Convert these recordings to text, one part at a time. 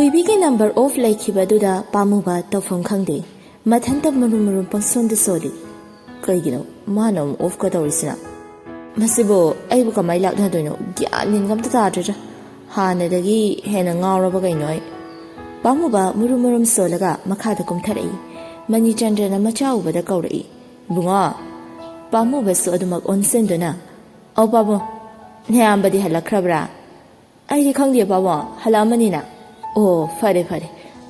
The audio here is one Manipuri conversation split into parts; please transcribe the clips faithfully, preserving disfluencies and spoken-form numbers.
ꯊꯣꯏꯕꯤꯒꯤ ꯅꯝꯕꯔ ꯑꯣꯐ ꯂꯩꯈꯤꯕꯗꯨꯗ ꯄꯥꯝꯃꯨꯕ ꯇꯧꯐꯝ ꯈꯪꯗꯦ꯫ ꯃꯊꯟꯇ ꯃꯔꯨꯝ ꯃꯔꯨꯝ ꯄꯪꯁꯣꯟꯗ ꯁꯣꯜꯂꯤ꯫ ꯀꯩꯒꯤꯅꯣ ꯃꯥꯅ ꯑꯃꯨꯛ ꯑꯣꯐꯀ ꯇꯧꯔꯤꯁꯤꯅ? ꯃꯁꯤꯕꯨ ꯑꯩꯕꯨ ꯀꯃꯥꯏ ꯂꯥꯛꯅꯗꯣꯏꯅꯣ? ꯒ꯭ꯌꯥꯟ ꯃꯦꯟꯒ ꯑꯝꯇ ꯇꯥꯗ꯭ꯔꯦꯗ꯫ ꯍꯥꯟꯅꯗꯒꯤ ꯍꯦꯟꯅ ꯉꯥꯎꯔꯕ ꯀꯩꯅꯣ ꯑꯩ꯫ ꯄꯥꯝꯃꯨꯕ ꯃꯔꯨꯝ ꯃꯔꯨꯝ ꯁꯣꯜꯂꯒ ꯃꯈꯥꯗ ꯀꯨꯝꯊꯔꯛꯏ꯫ ꯃꯅꯤꯆꯟꯗ꯭ꯔꯅ ꯃꯆꯥ ꯎꯕꯗ ꯀꯧꯔꯛꯏ, "ꯏꯕꯨꯡꯉꯣ!" ꯄꯥꯝꯃꯨꯕꯁꯨ ꯑꯗꯨꯃꯛ ꯑꯣꯟꯁꯤꯟꯗꯨꯅ, "ꯑꯧ ꯄꯥꯕꯨꯡ, ꯅꯌꯥꯝꯕꯗꯤ ꯍꯜꯂꯛꯈ꯭ꯔꯕ꯭ꯔꯥ?" "ꯑꯩꯗꯤ ꯈꯪꯗꯦ ꯄꯥꯕꯨꯡ, ꯍꯜꯂꯛꯑꯃꯅꯤꯅ꯫" "ꯑꯣ, ꯐꯔꯦ ꯐꯔꯦ,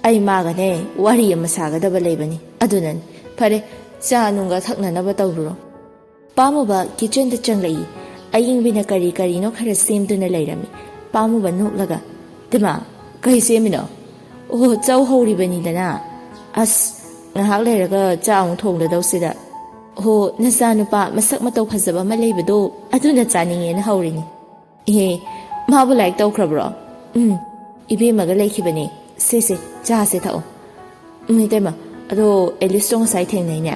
ꯑꯩ ꯃꯥꯒꯅꯦ ꯋꯥꯔꯤ ꯑꯃ ꯁꯥꯒꯗꯕ ꯂꯩꯕꯅꯤ, ꯑꯗꯨꯅꯅꯤ꯫ ꯐꯔꯦ, ꯆꯥ ꯅꯨꯡꯒ ꯊꯛꯅꯅꯕ ꯇꯧꯔꯨꯔꯣ꯫" ꯄꯥꯝꯃꯨꯕ ꯀꯤꯆꯟꯗ ꯆꯪꯂꯛꯏ꯫ ꯑꯌꯤꯡꯕꯤꯅ ꯀꯔꯤ ꯀꯔꯤꯅꯣ ꯈꯔ ꯁꯦꯝꯗꯨꯅ ꯂꯩꯔꯝꯃꯤ꯫ ꯄꯥꯝꯃꯨꯕ ꯅꯣꯛꯂꯒ, "ꯇꯤꯃꯥ, ꯀꯩ ꯁꯦꯝꯃꯤꯅꯣ?" "ꯑꯣ, ꯆꯧ ꯍꯧꯔꯤꯕꯅꯤꯗꯅ꯫ ꯑꯁ, ꯉꯥꯏꯍꯥꯛ ꯂꯩꯔꯒ ꯆꯥꯛ ꯑꯃꯨꯛ ꯊꯣꯡꯗꯗꯧꯁꯤꯗ꯫ ꯍꯣ, ꯅꯆꯥꯅꯨꯄꯥ ꯃꯁꯛ ꯃꯇꯧ ꯐꯖꯕ ꯑꯃ ꯂꯩꯕꯗꯣ, ꯑꯗꯨꯅ ꯆꯥꯅꯤꯡꯉꯦꯅ ꯍꯧꯔꯤꯅꯤ꯫" "ꯏꯍꯦ, ꯃꯥꯕꯨ ꯂꯥꯏꯔꯤꯛ ꯇꯧꯈ꯭ꯔꯕ꯭ꯔꯣ?" "ꯎꯝ, ꯏꯕꯦꯝꯃꯒ ꯂꯩꯈꯤꯕꯅꯦ꯫ ꯁꯦ ꯁꯦ, ꯆꯥꯁꯦ ꯊꯛꯑꯣ꯫" "ꯎꯝ, ꯏꯇꯩꯃ, ꯑꯗꯣ ꯑꯦꯂꯤꯁꯇꯣ ꯉꯁꯥꯏ ꯊꯦꯡꯅꯩꯅꯦ?"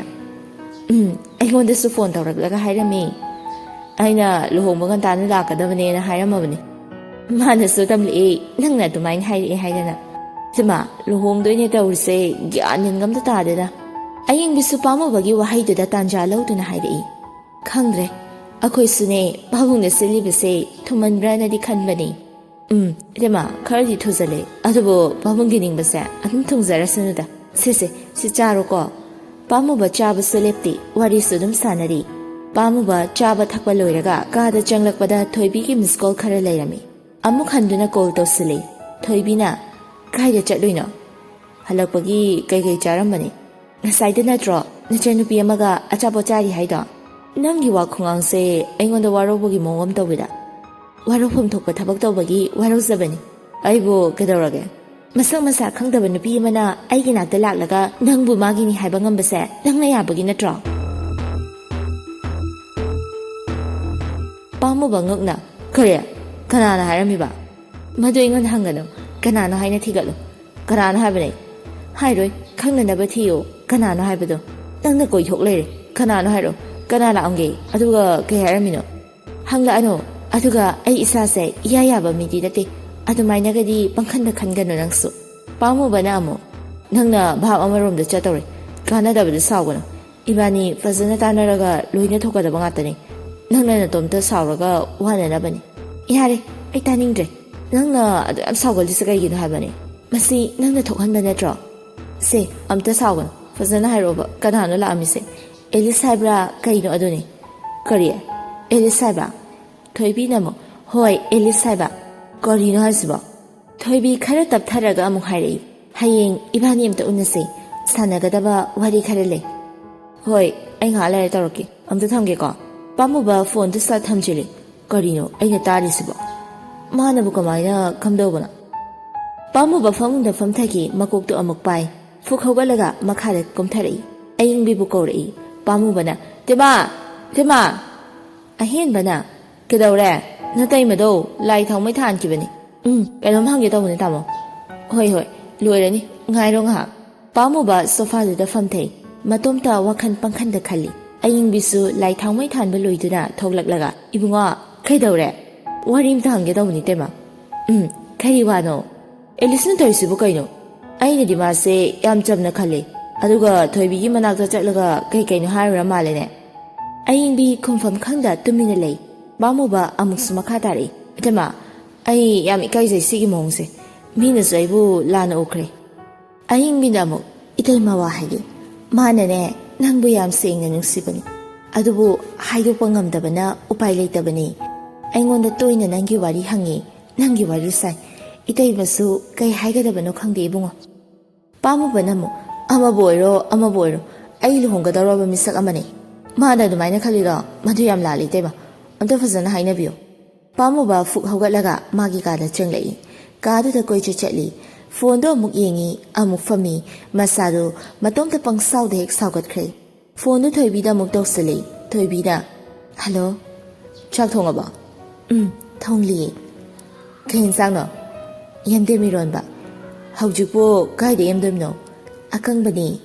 "ꯎꯝ, ꯑꯩꯉꯣꯟꯗꯁꯨ ꯐꯣꯟ ꯇꯧꯔꯛꯂꯒ ꯍꯥꯏꯔꯝꯃꯤ꯫ ꯑꯩꯅ ꯂꯨꯍꯣꯡꯕ ꯉꯟꯇꯥꯅ ꯂꯥꯛꯀꯗꯕꯅꯦꯅ ꯍꯥꯏꯔꯝꯃꯕꯅꯤ꯫ ꯃꯥꯅꯁꯨ ꯇꯝꯂꯛꯑꯦ, ꯅꯪꯅ ꯑꯗꯨꯃꯥꯏꯅ ꯍꯥꯏꯔꯛꯑꯦ ꯍꯥꯏꯗꯅ꯫ ꯏꯇꯩꯃ, ꯂꯨꯍꯣꯡꯗꯣꯏꯅꯦ ꯇꯧꯔꯤꯁꯦ, ꯒ꯭ꯌꯥꯟ ꯃꯦꯟꯒ ꯑꯝꯇ ꯇꯥꯗꯦꯗ꯫" ꯑꯌꯤꯡꯕꯤꯁꯨ ꯄꯥꯝꯃꯨꯕꯒꯤ ꯋꯥꯍꯩꯗꯨꯗ ꯇꯥꯟꯖꯥ ꯂꯧꯗꯨꯅ ꯍꯥꯏꯔꯛꯏ, "ꯈꯪꯗ꯭ꯔꯦ, ꯑꯩꯈꯣꯏꯁꯨꯅꯦ ꯄꯥꯕꯨꯡꯅ ꯁꯤꯜꯂꯤꯕꯁꯦ ꯊꯨꯃꯟꯕ꯭ꯔꯅꯗꯤ ꯈꯟꯕꯅꯦ꯫" "ꯎꯝ, ꯏꯇꯩꯃ, ꯈꯔꯗꯤ ꯊꯨꯖꯜꯂꯦ, ꯑꯗꯨꯕꯨ ꯄꯥꯕꯨꯡꯒꯤ ꯅꯤꯡꯕꯁꯦ ꯑꯗꯨꯝ ꯊꯨꯡꯖꯔꯁꯅꯨꯗ꯫ ꯁꯦ ꯁꯦ, ꯁꯤ ꯆꯥꯔꯣꯀꯣ꯫" ꯄꯥꯝꯃꯨꯕ ꯆꯥꯕꯁꯨ ꯂꯦꯞꯇꯦ, ꯋꯥꯔꯤꯁꯨ ꯑꯗꯨꯝ ꯁꯥꯟꯅꯔꯤ꯫ ꯄꯥꯝꯃꯨꯕ ꯆꯥꯕ ꯊꯛꯄ ꯂꯣꯏꯔꯒ ꯀꯥꯗ ꯆꯪꯂꯛꯄꯗ ꯊꯣꯏꯕꯤꯒꯤ ꯃꯤꯁ ꯀꯣꯜ ꯈꯔ ꯂꯩꯔꯝꯃꯤ꯫ ꯑꯃꯨꯛ ꯍꯟꯗꯨꯅ ꯀꯣꯜ ꯇꯧꯁꯤꯜꯂꯤ꯫ ꯊꯣꯏꯕꯤꯅ, "ꯀꯥꯏꯗ ꯆꯠꯂꯨꯏꯅꯣ?" "ꯍꯜꯂꯛꯄꯒꯤ ꯀꯩꯀꯩ ꯆꯥꯔꯝꯕꯅꯤ꯫" "ꯉꯁꯥꯏꯗ ꯅꯠꯇ꯭ꯔꯣ ꯅꯆꯟꯅꯨꯄꯤ ꯑꯃꯒ ꯑꯆꯥꯄꯣꯠ ꯆꯥꯔꯤ ꯍꯥꯏꯗꯣ?" "ꯅꯪꯒꯤ ꯋꯥ ꯈꯨꯉꯥꯡꯁꯦ ꯑꯩꯉꯣꯟꯗ ꯋꯥꯔꯧꯕꯒꯤ ꯃꯑꯣꯡ ꯑꯃ ꯇꯧꯋꯤꯗ꯫" "ꯋꯥꯔꯧꯐꯝ ꯊꯣꯛꯄ ꯊꯕꯛ ꯇꯧꯕꯒꯤ ꯋꯥꯔꯧꯖꯕꯅꯤ꯫ ꯑꯩꯕꯨ ꯀꯩꯗꯧꯔꯒꯦ? ꯃꯁꯛ ꯃꯁꯥ ꯈꯪꯗꯕ ꯅꯨꯄꯤ ꯑꯃꯅ ꯑꯩꯒꯤ ꯅꯥꯛꯇ ꯂꯥꯛꯂꯒ ꯅꯪꯕꯨ ꯃꯥꯒꯤꯅꯤ ꯍꯥꯏꯕ ꯉꯝꯕꯁꯦ ꯅꯪꯅ ꯌꯥꯕꯒꯤ ꯅꯠꯇ꯭ꯔꯣ?" ꯄꯥꯝꯃꯨꯕ ꯉꯛꯅ, "ꯀꯔꯤ? ꯀꯅꯥꯅ ꯍꯥꯏꯔꯝꯃꯤꯕ?" "ꯃꯗꯨ ꯑꯩꯉꯣꯟꯗ ꯍꯪꯒꯅꯨ꯫ ꯀꯅꯥꯅꯣ ꯍꯥꯏꯅ ꯊꯤꯒꯠꯂꯨ꯫" "ꯀꯅꯥꯅꯣ ꯍꯥꯏꯕꯅꯦ?" "ꯍꯥꯏꯔꯣꯏ, ꯈꯪꯅꯅꯕ ꯊꯤꯌꯨ꯫ ꯀꯅꯥꯅꯣ ꯍꯥꯏꯕꯗꯣ?" "ꯅꯪꯅ ꯀꯣꯏꯊꯣꯛ ꯂꯩꯔꯦ꯫ ꯀꯅꯥꯅꯣ ꯍꯥꯏꯔꯣ꯫ ꯀꯅꯥ ꯂꯥꯛꯑꯝꯒꯦ? ꯑꯗꯨꯒ ꯀꯩ ꯍꯥꯏꯔꯝꯃꯤꯅꯣ?" "ꯍꯪꯂꯛꯑꯅꯨ꯫ ꯑꯗꯨꯒ ꯑꯩ ꯏꯁꯥꯁꯦ ꯏꯌꯥ ꯌꯥꯕ ꯃꯤꯗꯤ ꯅꯠꯇꯦ꯫ ꯑꯗꯨꯃꯥꯏꯅꯒꯗꯤ ꯄꯪꯈꯟꯗ ꯈꯟꯒꯅꯨ ꯅꯪꯁꯨ꯫ ꯄꯥꯝꯃꯨꯕꯅ ꯑꯃꯨꯛ, "ꯅꯪꯅ ꯚꯥꯞ ꯑꯃꯔꯣꯝꯗ ꯆꯠꯇꯧꯔꯦ, ꯀꯥꯟꯅꯗꯕꯗ ꯁꯥꯎꯒꯅꯨ꯫ ꯏꯕꯥꯅꯤ ꯐꯖꯅ ꯇꯥꯟꯅꯔꯒ ꯂꯣꯏꯅ ꯊꯣꯛꯀꯗꯕ ꯉꯥꯛꯇꯅꯤ꯫ ꯅꯪꯅ ꯅꯇꯣꯝꯇ ꯁꯥꯎꯔꯒ ꯋꯥꯅꯅꯕꯅꯤ꯫" "ꯌꯥꯔꯦ, ꯑꯩ ꯇꯥꯅꯤꯡꯗ꯭ꯔꯦ꯫ ꯅꯪꯅ ꯑꯗꯨ ꯌꯥꯝ ꯁꯥꯎꯒꯜꯂꯤꯁꯦ ꯀꯩꯒꯤꯅꯣ ꯍꯥꯏꯕꯅꯤ? ꯃꯁꯤ ꯅꯪꯅ ꯊꯣꯛꯍꯟꯕ ꯅꯠꯇ꯭ꯔꯣ? ꯁꯦ, ꯑꯝꯇ ꯁꯥꯎꯒꯅꯨ, ꯐꯖꯅ ꯍꯥꯏꯔꯛꯑꯣꯕ, ꯀꯅꯥꯅꯣ ꯂꯥꯛꯑꯝꯃꯤꯁꯦ? ꯑꯦꯂꯤꯁ ꯍꯥꯏꯕ꯭ꯔꯥ ꯀꯩꯅꯣ ꯑꯗꯨꯅꯤ?" "ꯀꯔꯤ? ꯑꯦꯂꯤꯁ ꯍꯥꯏꯕ?" ꯊꯣꯏꯕꯤꯅ ꯑꯃꯨꯛ, "ꯍꯣꯏ, ꯑꯦꯂꯤꯁ ꯍꯥꯏꯕ꯫" "ꯀꯔꯤꯅꯣ ꯍꯥꯏꯁꯤꯕꯣ?" ꯊꯣꯏꯕꯤ ꯈꯔ ꯇꯞꯊꯔꯒ ꯑꯃꯨꯛ ꯍꯥꯏꯔꯛꯏ, "ꯍꯌꯦꯡ ꯏꯕꯥꯅꯤ ꯑꯝꯇ ꯎꯅꯁꯦ, ꯁꯥꯟꯅꯒꯗꯕ ꯋꯥꯔꯤ ꯈꯔ ꯂꯩ꯫" "ꯍꯣꯏ, ꯑꯩ ꯉꯥꯏꯍꯥꯛ ꯂꯩꯔ ꯇꯧꯔꯛꯀꯦ, ꯑꯝꯇ ꯊꯝꯒꯦꯀꯣ꯫" ꯄꯥꯝꯃꯨꯕ ꯐꯣꯟꯗꯨ ꯁꯠ ꯊꯝꯖꯤꯜꯂꯤ꯫ "ꯀꯔꯤꯅꯣ ꯑꯩꯅ ꯇꯥꯔꯤꯁꯤꯕꯣ? ꯃꯥꯅꯕꯨ ꯀꯃꯥꯏꯅ ꯀꯝꯗꯧꯕꯅꯣ?" ꯄꯥꯝꯃꯨꯕ ꯐꯃꯨꯡꯗ ꯐꯝꯊꯈꯤ, ꯃꯀꯣꯛꯇꯨ ꯑꯃꯨꯛ ꯄꯥꯏ꯫ ꯐꯨꯛ ꯍꯧꯒꯠꯂꯒ ꯃꯈꯥꯗ ꯀꯨꯝꯊꯔꯛꯏ꯫ ꯑꯌꯤꯡꯕꯤꯕꯨ ꯀꯧꯔꯛꯏ꯫ ꯄꯥꯝꯃꯨꯕꯅ, "ꯇꯦꯃꯥ! ꯇꯦꯃꯥ!" ꯑꯍꯦꯟꯕꯅ, "ꯀꯩꯗꯧꯔꯦ? ꯅꯇꯩꯃꯗꯣ ꯂꯥꯏ ꯊꯥꯎꯃꯩ ꯊꯥꯟꯈꯤꯕꯅꯤ꯫" "ꯎꯝ, ꯀꯩꯅꯣꯝ ꯍꯪꯒꯦ ꯇꯧꯕꯅꯦ, ꯇꯥꯃꯣ꯫" "ꯍꯣꯏ, ꯍꯣꯏ, ꯂꯣꯏꯔꯅꯤ, ꯉꯥꯏꯔꯣ ꯉꯥꯏꯍꯥꯛ꯫" ꯄꯥꯝꯃꯨꯕ ꯁꯣꯐꯥꯗꯨꯗ ꯐꯝꯊꯩ꯫ ꯃꯇꯣꯝꯇ ꯋꯥꯈꯜ ꯄꯪꯈꯟꯗ ꯈꯜꯂꯤ꯫ ꯑꯌꯤꯡꯕꯤꯁꯨ ꯂꯥꯏ ꯊꯥꯎꯃꯩ ꯊꯥꯟꯕ ꯂꯣꯏꯗꯨꯅ ꯊꯣꯛꯂꯛꯂꯒ, "ꯏꯕꯨꯡꯉꯣ, ꯀꯩꯗꯧꯔꯦ?" "ꯋꯥꯔꯤ ꯑꯝꯇ ꯍꯪꯒꯦ ꯇꯧꯕꯅꯤ, ꯇꯦꯃꯥ꯫" "ꯎꯝ, ꯀꯔꯤ ꯋꯥꯅꯣ?" "ꯑꯦꯂꯤꯁꯅ ꯇꯧꯔꯤꯁꯤꯕꯨ ꯀꯩꯅꯣ? ꯑꯩꯅꯗꯤ ꯃꯥꯁꯦ ꯌꯥꯝ ꯆꯝꯅ ꯈꯜꯂꯤ, ꯑꯗꯨꯒ ꯊꯣꯏꯕꯤꯒꯤ ꯃꯅꯥꯛꯇ ꯆꯠꯂꯒ ꯀꯩ ꯀꯩꯅꯣ ꯍꯥꯏꯔꯨꯔ ꯃꯥꯜꯂꯦꯅꯦ꯫" ꯑꯌꯤꯡꯕꯤ ꯈꯨꯝꯐꯝ ꯈꯪꯗ ꯇꯨꯃꯤꯟꯅ ꯂꯩ꯫ ꯄꯥꯝꯃꯨꯕ ꯑꯃꯨꯛꯁꯨ ꯃꯈꯥ ꯇꯥꯔꯛꯏ, "ꯏꯇꯩꯃ, ꯑꯩ ꯌꯥꯝ ꯏꯀꯥꯏꯖꯩ ꯁꯤꯒꯤ ꯃꯑꯣꯡꯁꯦ꯫ ꯃꯤꯅꯁꯨ ꯑꯩꯕꯨ ꯂꯥꯟꯅ ꯎꯈ꯭ꯔꯦ꯫" ꯑꯌꯤꯡꯕꯤꯅ ꯑꯃꯨꯛ, "ꯏꯇꯩꯃ, ꯋꯥ ꯍꯥꯏꯒꯦ꯫ ꯃꯥꯅꯅꯦ, ꯅꯪꯕꯨ ꯌꯥꯝ ꯁꯦꯡꯅ ꯅꯨꯡꯁꯤꯕꯅꯤ꯫ ꯑꯗꯨꯕꯨ ꯍꯥꯏꯗꯣꯛꯄ ꯉꯝꯗꯕꯅ ꯎꯄꯥꯏ ꯂꯩꯇꯕꯅꯤ꯫ ꯑꯩꯉꯣꯟꯗ ꯇꯣꯏꯅ ꯅꯪꯒꯤ ꯋꯥꯔꯤ ꯍꯪꯉꯤ, ꯅꯪꯒꯤ ꯋꯥꯔꯤ ꯁꯥꯏ꯫ ꯏꯇꯩꯃꯁꯨ ꯀꯩ ꯍꯥꯏꯒꯗꯕꯅꯣ ꯈꯪꯗꯦ, ꯏꯕꯨꯡꯉꯣ꯫" ꯄꯥꯝꯃꯨꯕꯅ ꯑꯃꯨꯛ, "ꯑꯃꯕꯨ ꯑꯣꯏꯔꯣ, ꯑꯃꯕꯨ ꯑꯣꯏꯔꯣ, ꯑꯩ ꯂꯨꯍꯣꯡꯒꯗꯧꯔꯕ ꯃꯤꯁꯛ ꯑꯃꯅꯤ꯫ ꯃꯥꯅ ꯑꯗꯨꯃꯥꯏꯅ ꯈꯜꯂꯤꯗꯣ, ꯃꯗꯨ ꯌꯥꯝ ꯂꯥꯜꯂꯤ, ꯏꯇꯩꯃ꯫ ꯑꯝꯇ ꯐꯖꯅ ꯍꯥꯏꯅꯕꯤꯌꯨ꯫" ꯄꯥꯝꯃꯨꯕ ꯐꯨꯛ ꯍꯧꯒꯠꯂꯒ ꯃꯥꯒꯤ ꯀꯥꯗ ꯆꯪꯂꯛꯏ꯫ ꯀꯥꯗꯨꯗ ꯀꯣꯏꯆꯠ ꯆꯠꯂꯤ꯫ ꯐꯣꯟꯗꯣ ꯑꯃꯨꯛ ꯌꯦꯡꯉꯤ, ꯑꯃꯨꯛ ꯐꯝꯃꯤ꯫ ꯃꯁꯥꯗꯨ ꯃꯇꯣꯝꯇ ꯄꯪꯁꯥꯎꯗ ꯍꯦꯛ ꯁꯥꯎꯒꯠꯈ꯭ꯔꯦ꯫ ꯐꯣꯟꯗꯨ ꯊꯣꯏꯕꯤꯗ ꯑꯃꯨꯛ ꯇꯧꯁꯤꯜꯂꯤ꯫ ꯊꯣꯏꯕꯤꯅ, "ꯍꯜꯂꯣ, ꯆꯥꯛ ꯊꯣꯡꯉꯕꯣ?" "ꯎꯝ, ꯊꯣꯡꯂꯤꯌꯦ꯫" "ꯀꯩ ꯌꯦꯟꯁꯥꯡꯅꯣ?" "ꯌꯦꯟꯗꯦꯝ ꯏꯔꯣꯟꯕ꯫" "ꯍꯧꯖꯤꯛꯄꯨ ꯀꯥꯏꯗ ꯌꯦꯟꯗꯦꯝꯅꯣ?" "ꯑꯀꯪꯕꯅꯤ꯫"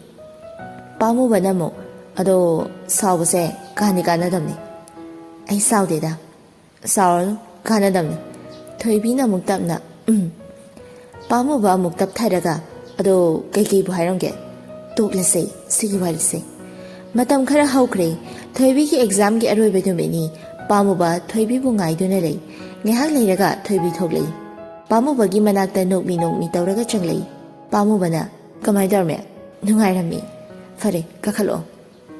ꯄꯥꯝꯃꯨꯕꯅ ꯑꯃꯨꯛ, "ꯑꯗꯣ ꯁꯥꯎꯕꯁꯦ ꯀꯥꯟꯗꯤ ꯀꯥꯟꯅꯗꯕꯅꯤ꯫" "ꯑꯩ ꯁꯥꯎꯗꯦꯗ꯫" "ꯁꯥꯎꯔꯅꯨ, ꯀꯥꯟꯅꯗꯕꯅꯤ꯫" ꯊꯣꯏꯕꯤꯅ ꯑꯃꯨꯛ ꯇꯞꯅ, ꯎꯝ꯫ ꯄꯥꯝꯃꯨꯕ ꯑꯃꯨꯛ ꯇꯞꯊꯔꯒ, "ꯑꯗꯣ ꯀꯩꯀꯩꯕꯨ ꯍꯥꯏꯔꯝꯒꯦ?" "ꯇꯣꯛꯂꯁꯦ ꯁꯤꯒꯤ ꯋꯥꯔꯤꯁꯦ꯫ ꯃꯇꯝ ꯈꯔ ꯍꯧꯈ꯭ꯔꯦ꯫ ꯊꯣꯏꯕꯤꯒꯤ ꯑꯦꯛꯖꯥꯝꯒꯤ ꯑꯔꯣꯏꯕ ꯅꯨꯃꯤꯠꯅꯤ꯫ ꯄꯥꯝꯃꯨꯕ ꯊꯣꯏꯕꯤꯕꯨ ꯉꯥꯏꯗꯨꯅ ꯂꯩ꯫ ꯉꯥꯏꯍꯥꯛ ꯂꯩꯔꯒ ꯊꯣꯏꯕꯤ ꯊꯣꯛꯂꯛꯏ꯫ ꯄꯥꯝꯃꯨꯕꯒꯤ ꯃꯅꯥꯛꯇ ꯅꯣꯛꯃꯤ ꯅꯣꯛꯃꯤ ꯇꯧꯔꯒ ꯆꯪꯂꯛꯏ꯫ ꯄꯥꯝꯃꯨꯕꯅ, "ꯀꯃꯥꯏ ꯇꯧꯔꯝꯃꯦ?" "ꯅꯨꯡꯉꯥꯏꯔꯝꯃꯤ꯫" "ꯐꯔꯦ, ꯀꯥꯈꯠꯂꯛꯑꯣ꯫"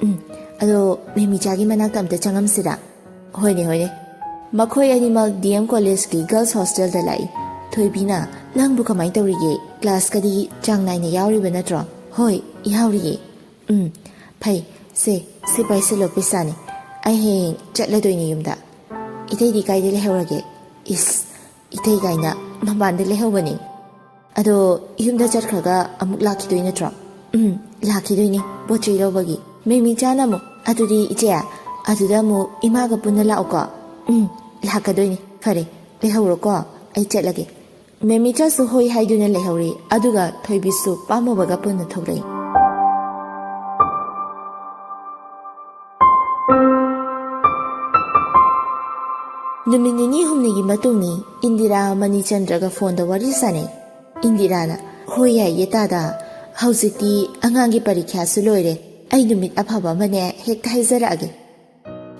"ꯎꯝ, ꯑꯗꯣ ꯃꯦꯃꯤꯆꯥꯒꯤ ꯃꯅꯥꯛꯇ ꯑꯝꯇ ꯆꯪꯉꯝꯁꯤꯔꯥ?" "ꯍꯣꯏꯅꯦ, ꯍꯣꯏꯅꯦ꯫" ꯃꯈꯣꯏ ꯑꯅꯤꯃꯛ ꯗꯤ ꯑꯦꯝ ꯀꯣꯂꯦꯖꯀꯤ ꯒꯔꯜꯁ ꯍꯣꯁꯇꯦꯜꯗ ꯂꯥꯛꯏ꯫ ꯊꯣꯏꯕꯤꯅ, "ꯅꯪꯕꯨ ꯀꯃꯥꯏ ꯇꯧꯔꯤꯒꯦ? ꯀ꯭ꯂꯥꯁꯀꯗꯤ ꯆꯥꯡ ꯅꯥꯏꯅ ꯌꯥꯎꯔꯤꯕ ꯅꯠꯇ꯭ꯔꯣ?" "ꯍꯣꯏ, ꯌꯥꯎꯔꯤꯌꯦ꯫" "ꯎꯝ, ꯐꯩ꯫ ꯁꯦ, ꯁꯤ ꯄꯥꯏꯁꯤꯜꯂꯣ, ꯄꯩꯁꯥꯅꯤ꯫ ꯑꯩ ꯍꯌꯦꯡ ꯆꯠꯂꯗꯣꯏꯅꯦ ꯌꯨꯝꯗ꯫" "ꯏꯇꯩꯗꯤ ꯀꯥꯏꯗ ꯂꯩꯍꯧꯔꯒꯦ?" "ꯏꯁ, ꯏꯇꯩ ꯀꯥꯏꯅ, ꯃꯄꯥꯟꯗ ꯂꯩꯍꯧꯕꯅꯤ꯫" "ꯑꯗꯣ ꯌꯨꯝꯗ ꯆꯠꯈ꯭ꯔꯒ ꯑꯃꯨꯛ ꯂꯥꯛꯈꯤꯗꯣꯏ ꯅꯠꯇ꯭ꯔꯣ?" "ꯎꯝ, ꯂꯥꯛꯈꯤꯗꯣꯏꯅꯦ, ꯄꯣꯠ ꯆꯩ ꯂꯧꯕꯒꯤ꯫" ꯃꯦꯃꯤꯆꯥꯅ ꯑꯃꯨꯛ, "ꯑꯗꯨꯗꯤ ꯏꯆꯦ, ꯑꯗꯨꯗ ꯑꯃꯨꯛ ꯏꯃꯥꯒ ꯄꯨꯟꯅ ꯂꯥꯛꯎꯀꯣ꯫" "ꯎꯝ, ꯂꯥꯛꯀꯗꯣꯏꯅꯦ꯫ ꯐꯔꯦ, ꯂꯩꯍꯧꯔꯣꯀꯣ, ꯑꯩ ꯆꯠꯂꯒꯦ꯫" ꯃꯦꯃꯤꯆꯥꯁꯨ ꯍꯣꯏ ꯍꯥꯏꯗꯨꯅ ꯂꯩꯍꯧꯔꯤ, ꯑꯗꯨꯒ ꯊꯣꯏꯕꯤꯁꯨ ꯄꯥꯝꯃꯨꯕꯒ ꯄꯨꯟꯅ ꯊꯣꯛꯂꯛꯏ꯫ ꯅꯨꯃꯤꯠ ꯅꯤꯅꯤ ꯍꯨꯝꯅꯤꯒꯤ ꯃꯇꯨꯡꯅꯤ꯫ ꯏꯟꯗꯤꯔꯥ ꯃꯅꯤꯆꯟꯗ꯭ꯔꯒ ꯐꯣꯟꯗ ꯋꯥꯔꯤ ꯁꯥꯟꯅꯩ꯫ ꯏꯟꯗꯤꯔꯥꯅ, "ꯍꯣꯏ, ꯌꯥꯏꯌꯦ ꯇꯥꯗ, ꯍꯧꯖꯤꯛꯇꯤ ꯑꯉꯥꯡꯒꯤ ꯄꯔꯤꯈ꯭ꯌꯥꯁꯨ ꯂꯣꯏꯔꯦ꯫ ꯑꯩ ꯅꯨꯃꯤꯠ ꯑꯐꯕ ꯑꯃꯅꯦ ꯍꯦꯛꯇ ꯍꯥꯏꯖꯔꯛꯑꯒꯦ꯫"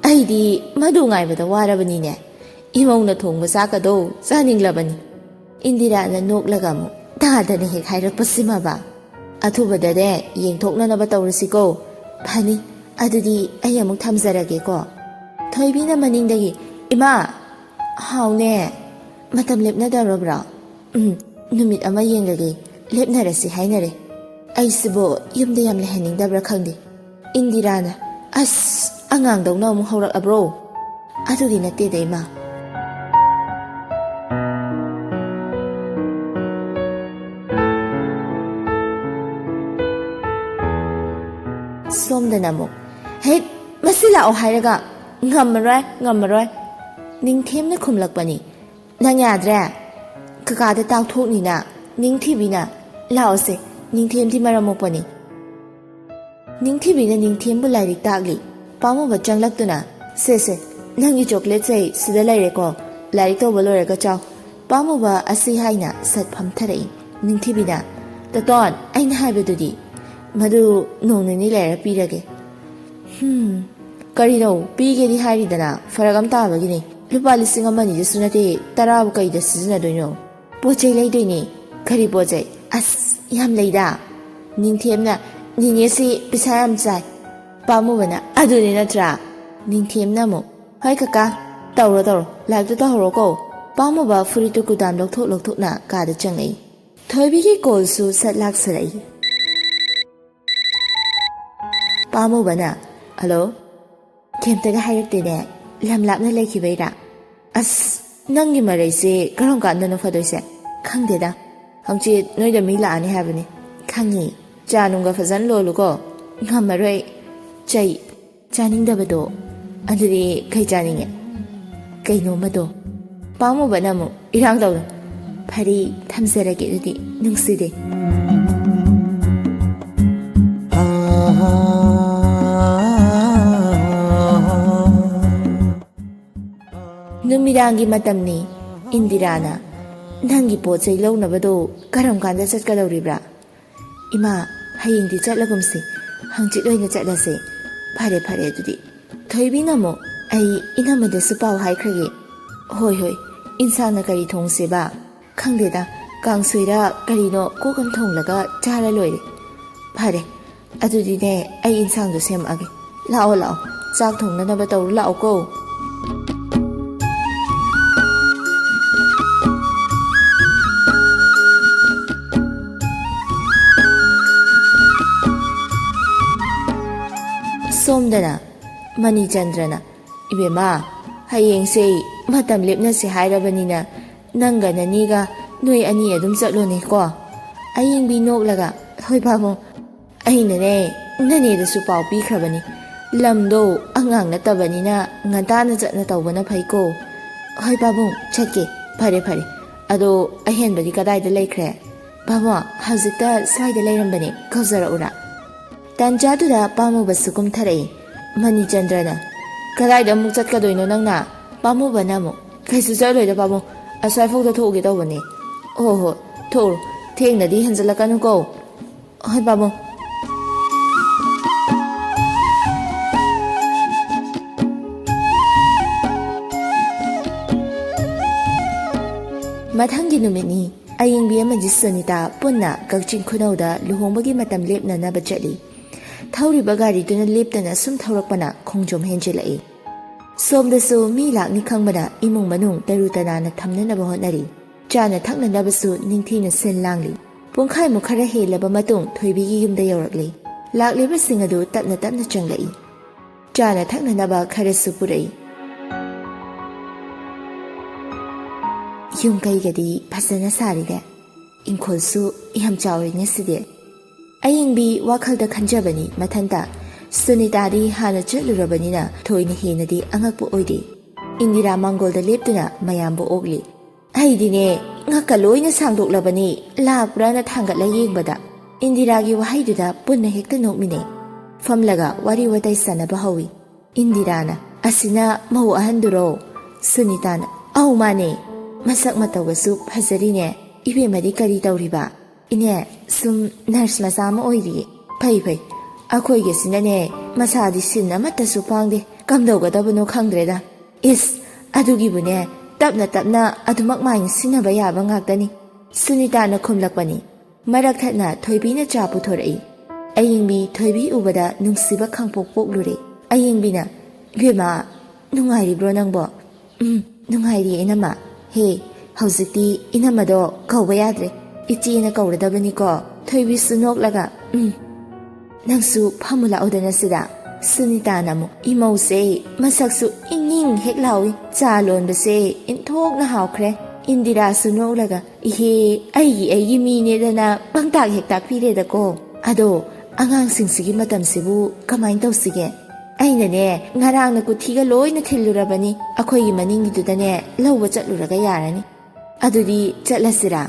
"ꯑꯩꯗꯤ ꯃꯗꯨ ꯉꯥꯏꯕꯗ ꯋꯥꯔꯕꯅꯤꯅꯦ꯫ ꯏꯃꯧꯅ ꯊꯣꯡꯕ ꯆꯥꯛꯀꯗꯣ ꯆꯥꯅꯤꯡꯂꯕꯅꯤ꯫" ꯏꯟꯗꯤꯔꯥꯅ ꯅꯣꯛꯂꯒ ꯑꯃꯨꯛ, "ꯇꯥꯗꯅ ꯍꯦꯛ ꯍꯥꯏꯔꯛꯄꯁꯤꯃꯕ꯫ ꯑꯊꯨꯕꯗꯅꯦ ꯌꯦꯡꯊꯣꯛꯅꯅꯕ ꯇꯧꯔꯁꯤꯀꯣ꯫ ꯐꯅꯤ, ꯑꯗꯨꯗꯤ ꯑꯩ ꯑꯃꯨꯛ ꯊꯝꯖꯔꯒꯦꯀꯣ꯫" ꯊꯣꯏꯕꯤꯅ ꯃꯅꯤꯡꯗꯒꯤ, "ꯏꯃꯥ!" "ꯍꯥꯎꯅꯦ, ꯃꯇꯝ ꯂꯦꯞꯅꯗꯧꯔꯕ꯭ꯔꯣ?" "ꯎꯝ, ꯅꯨꯃꯤꯠ ꯑꯃ ꯌꯦꯡꯂꯒꯦ, ꯂꯦꯞꯅꯔꯁꯤ ꯍꯥꯏꯅꯔꯦ꯫" "ꯑꯩꯁꯤꯕꯨ ꯌꯨꯝꯗ ꯌꯥꯝ ꯂꯩꯍꯟꯅꯤꯡꯗꯕ꯭ꯔꯥ ꯈꯪꯗꯦ꯫" ꯏꯟꯗꯤꯔꯥꯅ, "ꯑꯁ, ꯑꯉꯥꯡꯗꯧꯅ ꯑꯃꯨꯛ ꯍꯧꯔꯛꯂꯕ꯭ꯔꯣ?" "ꯑꯗꯨꯒꯤ ꯅꯠꯇꯦꯗ, ꯏꯃꯥ꯫" ꯁꯣꯝꯗꯅ ꯑꯃꯨꯛ, "ꯍꯦꯛ ꯃꯁꯤ ꯂꯥꯛꯑꯣ ꯍꯥꯏꯔꯒ ꯉꯝꯃꯔꯣꯏ, ꯉꯝꯃꯔꯣꯏ꯫" ꯅꯤꯡꯊꯦꯝꯅ ꯈꯨꯝꯂꯛꯄꯅꯤ, "ꯅꯪ ꯌꯥꯗ꯭ꯔꯦ? ꯀꯀꯥꯗ ꯇꯥꯛꯊꯣꯛꯅꯤꯅ, ꯅꯤꯡꯊꯤꯕꯤꯅ꯫ ꯂꯥꯛꯑꯣꯁꯦ, ꯅꯤꯡꯊꯦꯝꯗꯤ ꯃꯔꯝ ꯃꯣꯛꯄꯅꯤ꯫" ꯅꯤꯡꯊꯤꯕꯤꯅ ꯅꯤꯡꯊꯦꯝꯕꯨ ꯂꯥꯏꯔꯤꯛ ꯇꯥꯛꯂꯤ꯫ ꯄꯥꯝꯃꯨꯕ ꯆꯪꯂꯛꯇꯨꯅ, "ꯁꯦ, ꯁꯦ, ꯅꯪꯒꯤ ꯆꯣꯀ꯭ꯂꯦꯠꯁꯦ ꯁꯤꯗ ꯂꯩꯔꯦꯀꯣ, ꯂꯥꯏꯔꯤꯛ ꯇꯧꯕ ꯂꯣꯏꯔꯒ ꯆꯥꯎ꯫" ꯄꯥꯝꯃꯨꯕ ꯑꯁꯤ ꯍꯥꯏꯅ ꯁꯠ ꯐꯝꯊꯔꯛꯏ꯫ ꯅꯤꯡꯊꯤꯕꯤꯅ, "ꯇꯇꯣꯟ, ꯑꯩꯅ ꯍꯥꯏꯕꯗꯨꯗꯤ?" "ꯃꯗꯨ ꯅꯣꯡ ꯅꯤꯅꯤ ꯂꯩꯔ ꯄꯤꯔꯒꯦ꯫" "ꯍꯝ, ꯀꯔꯤꯅꯣ, ꯄꯤꯒꯦꯗꯤ ꯍꯥꯏꯔꯤꯗꯅ, ꯐꯔꯛ ꯑꯃ ꯇꯥꯕꯒꯤꯅꯤ꯫ ꯂꯨꯄꯥ ꯂꯤꯁꯤꯡ ꯑꯃ ꯑꯅꯤꯗꯁꯨ ꯅꯠꯇꯦ, ꯇꯔꯥꯕꯨ ꯀꯩꯗ ꯁꯤꯖꯤꯟꯅꯗꯣꯏꯅꯣ?" "ꯄꯣꯠ ꯆꯩ ꯂꯩꯗꯣꯏꯅꯦ꯫" "ꯀꯔꯤ ꯄꯣꯠ ꯆꯩ?" "ꯑꯁ, ꯌꯥꯝ ꯂꯩꯗ꯫" ꯅꯤꯡꯊꯦꯝꯅ, "ꯅꯤꯅꯦꯁꯤ ꯄꯩꯁꯥ ꯌꯥꯝ ꯆꯥꯏ꯫" ꯄꯥꯝꯃꯨꯕꯅ, "ꯑꯗꯨꯅꯤ ꯅꯠꯇ꯭ꯔꯥ?" ꯅꯤꯡꯊꯦꯝꯅ ꯑꯃꯨꯛ, "ꯍꯣꯏ ꯀꯀꯥ, ꯇꯧꯔꯣ ꯇꯧꯔꯣ, ꯂꯥꯏꯔꯤꯛꯇꯣ ꯇꯧꯍꯧꯔꯣꯀꯣ꯫" ꯄꯥꯝꯃꯨꯕ ꯐꯨꯔꯤꯠꯇꯨ ꯀꯨꯗꯥꯝ ꯂꯧꯊꯣꯛ ꯂꯧꯊꯣꯛꯅ ꯀꯥꯗ ꯆꯪꯉꯛꯏ꯫ ꯊꯣꯏꯕꯤꯒꯤ ꯀꯣꯜꯁꯨ ꯁꯠ ꯂꯥꯛꯁꯜꯂꯛꯏ꯫ ꯄꯥꯝꯃꯨꯕꯅ, "ꯍꯜꯂꯣ, ꯀꯩꯝꯇꯒ ꯍꯥꯏꯔꯛꯇꯦꯅꯦ, ꯂꯝ ꯂꯥꯞꯅ ꯂꯩꯈꯤꯕꯩꯔꯥ?" "ꯑꯁ, ꯅꯪꯒꯤ ꯃꯔꯩꯁꯦ ꯀꯔꯝ ꯀꯥꯟꯗꯅꯣ ꯐꯗꯣꯏꯁꯦ?" "ꯈꯪꯗꯦꯗ, ꯍꯪꯆꯤꯠ ꯅꯣꯏꯗ ꯃꯤ ꯂꯥꯛꯑꯅꯤ ꯍꯥꯏꯕꯅꯤ꯫" "ꯈꯪꯉꯤ, ꯆꯥ ꯅꯨꯡꯒ ꯐꯖꯅ ꯂꯣꯜꯂꯨꯀꯣ꯫" "ꯉꯝꯃꯔꯣꯏ, ꯆꯩ ꯆꯥꯅꯤꯡꯗꯕꯗꯣ꯫" "ꯑꯗꯨꯗꯤ ꯀꯩ ꯆꯥꯅꯤꯡꯉꯦ?" "ꯀꯩꯅꯣꯝꯃꯗꯣ꯫" ꯄꯥꯝꯃꯨꯕꯅ ꯑꯃꯨꯛ ꯏꯔꯥꯡ ꯇꯧꯅ, "ꯐꯔꯦ, ꯊꯝꯖꯔꯒꯦ ꯑꯗꯨꯗꯤ, ꯅꯨꯡꯁꯤꯗꯦ꯫" ꯅꯨꯃꯤꯗꯥꯡꯒꯤ ꯃꯇꯝꯅꯤ꯫ ꯏꯟꯗꯤꯔꯥꯅ, "ꯅꯪꯒꯤ ꯄꯣꯠ ꯆꯩ ꯂꯧꯅꯕꯗꯣ ꯀꯔꯝ ꯀꯥꯟꯗ ꯆꯠꯀꯗꯧꯔꯤꯕ꯭ꯔꯥ?" "ꯏꯃꯥ, ꯍꯌꯦꯡꯗꯤ ꯆꯠꯂꯒꯨꯝꯁꯤ, ꯍꯪꯆꯤꯠ ꯑꯣꯏꯅ ꯆꯠꯂꯁꯦ꯫" "ꯐꯔꯦ, ꯐꯔꯦ ꯑꯗꯨꯗꯤ꯫" ꯊꯣꯏꯕꯤꯅ ꯑꯃꯨꯛ, "ꯑꯩ ꯏꯅꯝꯃꯗꯁꯨ ꯄꯥꯎ ꯍꯥꯏꯈ꯭ꯔꯒꯦ꯫" "ꯍꯣꯏ, ꯍꯣꯏ, ꯏꯟꯁꯥꯡꯅ ꯀꯔꯤ ꯊꯣꯡꯁꯦꯕ?" "ꯈꯪꯗꯦꯗ, ꯀꯥꯡꯁꯣꯏꯔ ꯀꯔꯤꯅꯣ ꯀꯣꯛ ꯑꯃ ꯊꯣꯡꯂꯒ ꯆꯥꯔ ꯂꯣꯏꯔꯦ꯫" "ꯐꯔꯦ, ꯑꯗꯨꯗꯤꯅꯦ, ꯑꯩ ꯏꯟꯁꯥꯡꯗꯣ ꯁꯦꯝꯃꯛꯑꯒꯦ꯫ ꯂꯥꯛꯑꯣ, ꯂꯥꯛꯑꯣ, ꯆꯥꯛ ꯊꯣꯡꯅꯅꯕ ꯇꯧꯔꯨ ꯂꯥꯛꯑꯣꯀꯣ꯫" ꯁꯣꯝꯗꯅ ꯃꯅꯤꯆꯟꯗ꯭ꯔꯅ, "ꯏꯕꯦꯝꯃ, ꯍꯌꯦꯡꯁꯦ ꯃꯇꯝ ꯂꯦꯞꯅꯁꯦ ꯍꯥꯏꯔꯕꯅꯤꯅ, ꯅꯪꯒ ꯅꯅꯦꯒ ꯅꯣꯏ ꯑꯅꯤ ꯑꯗꯨꯝ ꯆꯠꯂꯣꯅꯦꯀꯣ?" ꯑꯌꯤꯡꯕꯤ ꯅꯣꯛꯂꯒ, "ꯍꯣꯏ ꯄꯥꯕꯨꯡ, ꯑꯩꯅꯅꯦ ꯅꯅꯦꯗꯁꯨ ꯄꯥꯎ ꯄꯤꯈ꯭ꯔꯕꯅꯤ, ꯂꯝꯗꯣ ꯑꯉꯥꯡ ꯅꯠꯇꯕꯅꯤꯅ ꯉꯟꯇꯥꯅ ꯆꯠꯅ ꯇꯧꯕꯅ ꯐꯩꯀꯣ꯫" "ꯍꯣꯏ ꯄꯥꯕꯨꯡ, ꯆꯠꯀꯦ꯫ ꯐꯔꯦ, ꯐꯔꯦ꯫ ꯑꯗꯣ ꯑꯍꯦꯟꯕꯗꯤ ꯀꯗꯥꯏꯗ ꯂꯩꯈ꯭ꯔꯦ?" "ꯄꯥꯕꯨꯡ, ꯍꯧꯖꯤꯛꯇ ꯁ꯭ꯋꯥꯏꯗ ꯂꯩꯔꯝꯕꯅꯦ, ꯀꯧꯖꯔꯛꯎꯔꯥ?" ꯇꯥꯟꯖꯥꯗꯨꯗ ꯄꯥꯝꯃꯨꯕꯁꯨ ꯀꯨꯝꯊꯔꯛꯏ꯫ ꯃꯅꯤꯆꯟꯗ꯭ꯔꯅ, "ꯀꯗꯥꯏꯗ ꯑꯃꯨꯛ ꯆꯠꯀꯗꯣꯏꯅꯣ ꯅꯪꯅ?" ꯄꯥꯝꯃꯨꯕꯅ ꯑꯃꯨꯛ, "ꯀꯩꯁꯨ ꯆꯠꯂꯣꯏꯗ ꯄꯥꯕꯨꯡ, ꯑꯁ꯭ꯋꯥꯏꯐꯥꯎꯗ ꯊꯣꯛꯎꯒꯦ ꯇꯧꯕꯅꯦ꯫ ꯍꯣ ꯍꯣ, ꯊꯣꯛꯎꯔꯣ꯫ ꯊꯦꯡꯅꯗꯤ ꯍꯟꯖꯜꯂꯛꯀꯅꯨꯀꯣ꯫ ꯍꯣꯏ ꯄꯥꯕꯨꯡ꯫ ꯃꯊꯪꯒꯤ ꯅꯨꯃꯤꯠꯅꯤ꯫ ꯑꯌꯤꯡꯕꯤ ꯑꯃꯗꯤ ꯁꯨꯅꯤꯇꯥ ꯄꯨꯟꯅ ꯀꯛꯆꯤꯡ ꯈꯨꯅꯧꯗ ꯂꯨꯍꯣꯡꯕꯒꯤ ꯃꯇꯝ ꯂꯦꯞꯅꯅꯕ ꯆꯠꯂꯤ꯫ ꯊꯧꯔꯤꯕ ꯒꯥꯔꯤꯗꯨꯅ ꯂꯦꯞꯇꯅ ꯁꯨꯝ ꯊꯧꯔꯛꯄꯅ ꯈꯣꯡꯖꯣꯝ ꯍꯦꯟꯖꯤꯜꯂꯛꯏ꯫ ꯁꯣꯝꯗꯁꯨ ꯃꯤ ꯂꯥꯛꯅꯤ ꯈꯪꯕꯅ ꯏꯃꯨꯡ ꯃꯅꯨꯡ ꯇꯔꯨ ꯇꯅꯥꯟꯅ ꯊꯝꯅꯅꯕ ꯍꯣꯠꯅꯔꯤ꯫ ꯆꯥꯅ ꯊꯛꯅꯅꯕꯁꯨ ꯅꯤꯡꯊꯤꯅ ꯁꯤꯜ ꯂꯥꯡꯂꯤ꯫ ꯄꯨꯡꯈꯥꯏꯃꯨꯛ ꯈꯔ ꯍꯦꯜꯂꯕ ꯃꯇꯨꯡ ꯊꯣꯏꯕꯤꯒꯤ ꯌꯨꯝꯗ ꯌꯧꯔꯛꯂꯤ꯫ ꯂꯥꯛꯂꯤꯕꯁꯤꯡ ꯑꯗꯨ ꯇꯞꯅ ꯇꯞꯅ ꯆꯪꯂꯛꯏ꯫ ꯆꯥꯅ ꯊꯛꯅꯅꯕ ꯈꯔꯁꯨ ꯄꯨꯔꯛꯏ꯫ ꯌꯨꯝ ꯀꯩꯒꯗꯤ ꯐꯖꯅ ꯁꯥꯔꯤꯅꯦ꯫ ꯏꯪꯈꯣꯜꯁꯨ ꯌꯥꯝ ꯆꯥꯎꯔꯤꯅꯦ ꯁꯤꯗꯤ꯫ ꯑꯌꯤꯡꯕꯤ ꯋꯥꯈꯜꯗ ꯈꯟꯖꯕꯅꯤ ꯃꯊꯟꯇ꯫ ꯁꯨꯅꯤꯇꯥꯗꯤ ꯍꯥꯟꯅ ꯆꯠꯂꯨꯔꯕꯅꯤꯅ ꯊꯣꯏꯅ ꯍꯦꯟꯅꯗꯤ ꯑꯉꯛꯄ ꯑꯣꯏꯗꯦ꯫ ꯏꯟꯗꯤꯔꯥ ꯃꯥꯡꯒꯣꯜꯗ ꯂꯦꯞꯇꯨꯅ ꯃꯌꯥꯝꯕꯨ ꯑꯣꯛꯂꯤ꯫ ꯑꯩꯗꯤꯅꯦ, ꯉꯛꯀ ꯂꯣꯏꯅ ꯁꯥꯡꯗꯣꯛꯂꯕꯅꯤ, ꯂꯥꯛꯄ꯭ꯔꯥꯅ ꯊꯥꯡꯒꯠꯂ ꯌꯦꯡꯕꯗ꯫ ꯏꯟꯗꯤꯔꯥꯒꯤ ꯋꯥꯍꯩꯗꯨꯗ ꯄꯨꯟꯅ ꯍꯦꯛꯇ ꯅꯣꯛꯃꯤꯟꯅꯩ꯫ ꯐꯝꯂꯒ ꯋꯥꯔꯤ ꯋꯥꯇꯥꯏ ꯁꯥꯟꯅꯕ ꯍꯧꯏ꯫ ꯏꯟꯗꯤꯔꯥꯅ, "ꯑꯁꯤꯅ ꯃꯧ ꯑꯍꯟꯗꯨꯔꯣ?" ꯁꯨꯅꯤꯇꯥꯅ, "ꯑꯧ ꯃꯥꯅꯦ, ꯃꯁꯛ ꯃꯇꯧꯒꯁꯨ ꯐꯖꯔꯤꯅꯦ꯫ ꯏꯕꯦꯝꯃꯗꯤ ꯀꯔꯤ ꯇꯧꯔꯤꯕ?" "ꯏꯅꯦ, ꯁꯨꯝ ꯅꯔꯁ ꯃꯆꯥ ꯑꯃ ꯑꯣꯏꯔꯤꯌꯦ꯫ ꯐꯩ ꯐꯩ, ꯑꯩꯈꯣꯏꯒꯤꯁꯤꯅꯅꯦ, ꯃꯁꯥꯗꯤ ꯁꯤꯟ ꯑꯃꯠꯇꯁꯨ ꯄꯥꯡꯗꯦ, ꯀꯝꯗꯧꯒꯗꯕꯅꯣ ꯈꯪꯗ꯭ꯔꯦꯗ꯫ ꯏꯁ, ꯑꯗꯨꯒꯤꯕꯨꯅꯦ, ꯇꯞꯅ ꯇꯞꯅ ꯑꯗꯨꯃꯛ ꯃꯥꯏꯅ ꯁꯤꯟꯅꯕ ꯌꯥꯕ ꯉꯥꯛꯇꯅꯤ꯫" ꯁꯨꯅꯤꯇꯥꯅ ꯈꯨꯝꯂꯛꯄꯅꯤ꯫ ꯃꯔꯛ ꯊꯠꯅ ꯊꯣꯏꯕꯤꯅ ꯆꯥ ꯄꯨꯊꯣꯔꯛꯏ꯫ ꯑꯌꯤꯡꯕꯤ ꯊꯣꯏꯕꯤ ꯎꯕꯗ ꯅꯨꯡꯁꯤꯕ ꯈꯥꯡꯄꯣꯛ ꯄꯣꯛꯂꯨꯔꯦ꯫ ꯑꯌꯤꯡꯕꯤꯅ, "ꯏꯕꯦꯝꯃ, ꯅꯨꯡꯉꯥꯏꯔꯤꯕ꯭ꯔꯣ ꯅꯪꯕꯣ?" "ꯎꯝ, ꯅꯨꯡꯉꯥꯏꯔꯤꯌꯦ ꯏꯅꯝꯃ꯫ ꯍꯦ, ꯍꯧꯖꯤꯛꯇꯤ ꯏꯅꯝꯃꯗꯣ ꯀꯧꯕ ꯌꯥꯗ꯭ꯔꯦ, ꯏꯆꯦꯅ ꯀꯧꯔꯗꯕꯅꯤꯀꯣ꯫" ꯊꯣꯏꯕꯤꯁꯨ ꯅꯣꯛꯂꯒ, "ꯎꯝ, ꯅꯪꯁꯨ ꯐꯝꯃꯨ ꯂꯥꯛꯎꯗꯅ ꯁꯤꯗ꯫" ꯁꯨꯅꯤꯇꯥꯅ ꯑꯃꯨꯛ, "ꯏꯃꯧꯁꯦ ꯃꯁꯛꯁꯨ ꯏꯪ ꯏꯪ ꯍꯦꯛ ꯂꯥꯎꯏ, ꯆꯥ ꯂꯣꯟꯕꯁꯦ ꯏꯟꯊꯣꯛꯅ ꯍꯥꯎꯈ꯭ꯔꯦ꯫" ꯏꯟꯗꯤꯔꯥꯁꯨ ꯅꯣꯛꯂꯒ, "ꯏꯍꯦ, ꯑꯩꯒꯤ, ꯑꯩꯒꯤ ꯃꯤꯅꯦꯗꯅ ꯄꯪꯇꯥꯛ ꯍꯦꯛ ꯇꯥꯛꯄꯤꯔꯦꯗꯀꯣ꯫ ꯑꯗꯣ ꯑꯉꯥꯡꯁꯤꯡꯁꯤꯒꯤ ꯃꯇꯝꯁꯤꯕꯨ ꯀꯃꯥꯏꯅ ꯇꯧꯁꯤꯒꯦ? ꯑꯩꯅꯅꯦ, ꯉꯔꯥꯡꯅ ꯀꯨꯊꯤꯒ ꯂꯣꯏꯅ ꯊꯤꯜꯂꯨꯔꯕꯅꯤ꯫ ꯑꯩꯈꯣꯏꯒꯤ ꯃꯅꯤꯡꯒꯤꯗꯨꯗꯅꯦ, ꯂꯧꯕ ꯆꯠꯂꯨꯔꯒ ꯌꯥꯔꯅꯤ꯫" "ꯑꯗꯨꯗꯤ ꯆꯠꯂꯁꯤꯔꯥ?"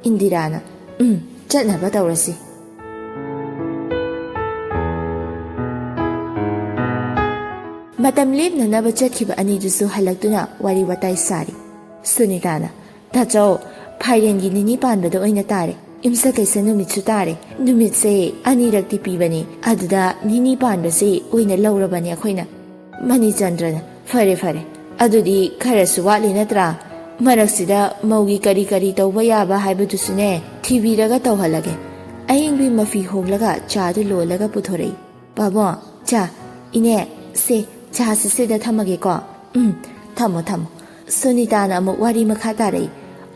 ꯏꯟꯗꯤꯔꯥꯅ, "ꯎꯝ, ꯆꯠꯅꯕ ꯇꯧꯔꯁꯤ꯫" ꯃꯇꯝ ꯂꯦꯞꯅꯅꯕ ꯆꯠꯈꯤꯕ ꯑꯅꯤꯗꯨꯁꯨ ꯍꯜꯂꯛꯇꯨꯅ ꯋꯥꯔꯤ ꯋꯥꯇꯥꯏ ꯁꯥꯔꯤ꯫ ꯁꯨꯅꯤꯇꯥꯅ, "ꯇꯥꯆꯧ, ꯐꯥꯏꯔꯦꯟꯒꯤ ꯅꯤꯅꯤ ꯄꯥꯟꯕꯗ ꯑꯣꯏꯅ ꯇꯥꯔꯦ꯫ ꯌꯨꯝꯁꯀꯩꯁ ꯅꯨꯃꯤꯠꯁꯨ ꯇꯥꯔꯦ꯫ ꯅꯨꯃꯤꯠꯁꯦ ꯑꯅꯤꯔꯛꯇꯤ ꯄꯤꯕꯅꯤ, ꯑꯗꯨꯗ ꯅꯤꯅꯤ ꯄꯥꯟꯕꯁꯤ ꯑꯣꯏꯅ ꯂꯧꯔꯕꯅꯤ ꯑꯩꯈꯣꯏꯅ꯫" ꯃꯅꯤꯆꯟꯗ꯭ꯔꯅ, "ꯐꯔꯦ, ꯐꯔꯦ, ꯑꯗꯨꯗꯤ ꯈꯔꯁꯨ ꯋꯥꯠꯂꯤ ꯅꯠꯇ꯭ꯔꯥ? ꯃꯔꯛꯁꯤꯗ ꯃꯧꯒꯤ ꯀꯔꯤ ꯀꯔꯤ ꯇꯧꯕ ꯌꯥꯕ ꯍꯥꯏꯕꯗꯨꯁꯨꯅꯦ ꯊꯤꯕꯤꯔꯒ ꯇꯧꯍꯜꯂꯒꯦ꯫" ꯑꯌꯤꯡꯕꯤ ꯃꯐꯤ ꯍꯣꯡꯂꯒ ꯆꯥꯗꯨ ꯂꯣꯜꯂꯒ ꯄꯨꯊꯣꯔꯛꯏ꯫ "ꯄꯥꯕꯣ, ꯆꯥ꯫" "ꯏꯅꯦ, ꯁꯦ, ꯆꯥꯁꯤ ꯁꯤꯗ ꯊꯝꯃꯒꯦꯀꯣ꯫" "ꯎꯝ, ꯊꯝꯃꯣ, ꯊꯝꯃꯣ꯫" ꯁꯨꯅꯤꯇꯥꯅ ꯑꯃꯨꯛ ꯋꯥꯔꯤ ꯃꯈꯥ ꯇꯥꯔꯛꯏ꯫